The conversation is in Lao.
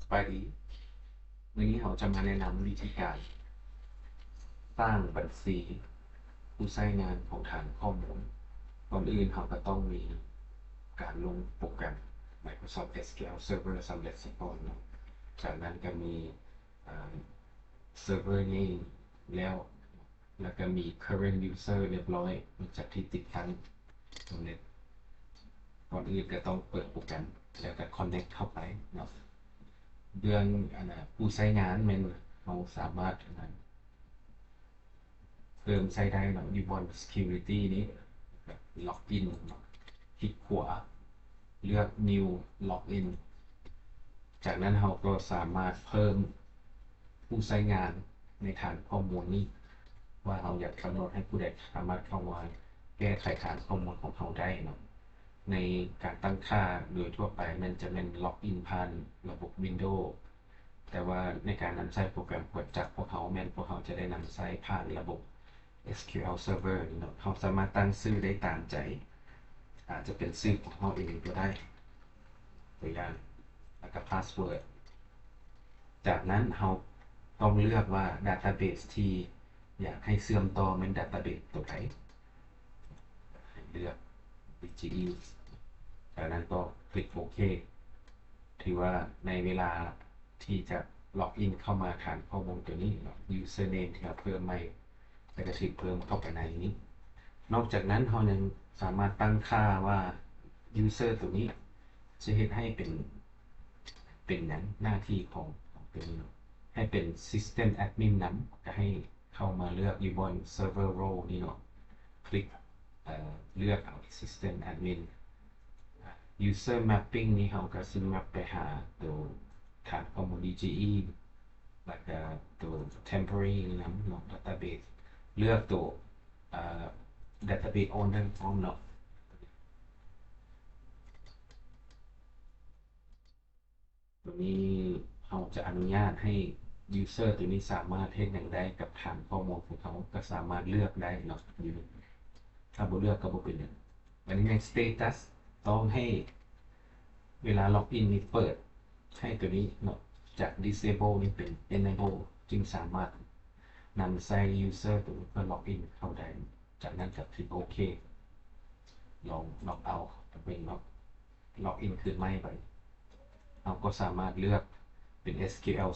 ສະບາຍດີ ມື້ນີ້ເຮົາຈະມາແນະນຳວິທີການສ້າງບັນຊີຜູ້ໃຊ້ງານຂອງຖານຂໍ້ມູນ. ກ່ອນອື່ນເຮົາກໍຕ້ອງມີການລົງໂປຣແກຣມ Microsoft ເອສ ຄິວ ແອລ Server ສຳເລັດສະກ່ອນເນາະ. ຈາກນັ້ນກໍມີ ເອີ Server Name ແລ້ວ ແລ້ວກໍມີ Current User ຮຽບຮ້ອຍ ຫຼັງຈາກທີ່ຕິດຕັ້ງສຳເລັດ. ກ່ອນອື່ນກໍຕ້ອງເປີດໂປຣແກຣມ ແລ້ວກໍ Connect ເຂົ້າໄປເນາະ. ເລື່ອງ ອັນນ່າ ຜູ້ໃຊ້ງານແມ່ນເຮົາສາມາດ ອັນນ່າ ເພີ່ມໃຊ້ໄດ້ເນາະ ຢູ່ບ່ອນ Security ນີ້ Login ເນາະ ຄລິກຂວາ ເລືອກ New Login. ຈາກນັ້ນເຮົາກໍສາມາດເພີ່ມຜູ້ໃຊ້ງານໃນຖານຂໍ້ມູນນີ້ ວ່າເຮົາຢາກກຳນົດໃຫ້ຜູ້ໃດສາມາດເຂົ້າມາແກ້ໄຂຖານຂໍ້ມູນຂອງເຮົາໄດ້ເນາະ. ໃນການຕັ້ງຄ່າໂດຍທົ່ວໄປແມ່ນຈະແມ່ນ Login ຜ່ານລະບົບ Windows ແຕ່ວ່າໃນການນຳໃຊ້ໂປຣແກຣມຂອງຈາກພວກເຮົາ ແມ່ນພວກເຮົາຈະໄດ້ນຳໃຊ້ຜ່ານລະບົບ SQL Server ເນາະ. ເຮົາສາມາດຕັ້ງຊື່ໄດ້ຕາມໃຈ ອາດຈະເປັນຊື່ຂອງເຮົາເອງກໍໄດ້ ຕົວຢ່າງ ແລ້ວກໍ password. ຈາກນັ້ນເຮົາຕ້ອງເລືອກວ່າ database ທີ່ຢາກໃຫ້ເຊື່ອມຕໍ່ແມ່ນ database ຕົວໃດ ໃຫ້ເລືອກ BGE. ຈາກນັ້ນກໍຄລິກໂອເຄ. ຖືວ່າໃນເວລາທີ່ຈະ login ເຂົ້າມາຖານຂໍ້ມູນຕົວນີ້ເນາະ username ທີ່ເຮົາເພີ່ມໃໝ່ ແລ້ວກໍຖືກເພີ່ມເຂົ້າໄປໃນນີ້. ນອກຈາກນັ້ນເຮົາຍັງສາມາດຕັ້ງຄ່າວ່າ user ຕົວນີ້ຈະເຮັດໃຫ້ເປັນ ເປັນຫຍັງ ໜ້າທີ່ຂອງ ຂອງຕົວນີ້ເນາະ ໃຫ້ເປັນ system admin ນຳ ກໍໃຫ້ເຂົ້າມາເລືອກຢູ່ບ່ອນ server role ນີ້ເນາະ ຄລິກ ເອີ ເລືອກເອົາ system admin. User mapping ນີ້ເຮົາກໍຊິ map ໄປຫາໂຕຖານຂໍ້ມູນ BGE ແລ້ວກໍໂຕ temporary ນຳເນາະ database. ເລືອກໂຕ ເອີ database owner ພ້ອມເນາະ. ຕົວນີ້ເຮົາຈະອະນຸຍາດໃຫ້ user ຕົວນີ້ສາມາດເຮັດຫຍັງໄດ້ກັບຖານຂໍ້ມູນຂອງເຮົາ ກໍສາມາດເລືອກໄດ້ເນາະ ຢູ່ນີ້ ຖ້າບໍ່ເລືອກກໍບໍ່ເປັນຫຍັງ. ບັດນີ້ໃນ status ຕ້ອງໃຫ້ເວລາ login ນີ້ເປີດໃຫ້ຕົວນີ້ເນາະ ຈາກ disable ນີ້ເປັນ enable ຈຶ່ງສາມາດນຳໃຊ້ user ຕົວນີ້ເພື່ອ login ເຂົ້າໄດ້. ຈາກນັ້ນກໍຄລິກໂອເຄ ລອງ log out ເປັນເນາະ login ຄືນໃໝ່ໄປ. ເຮົາກໍສາມາດເລືອກເປັນ SQL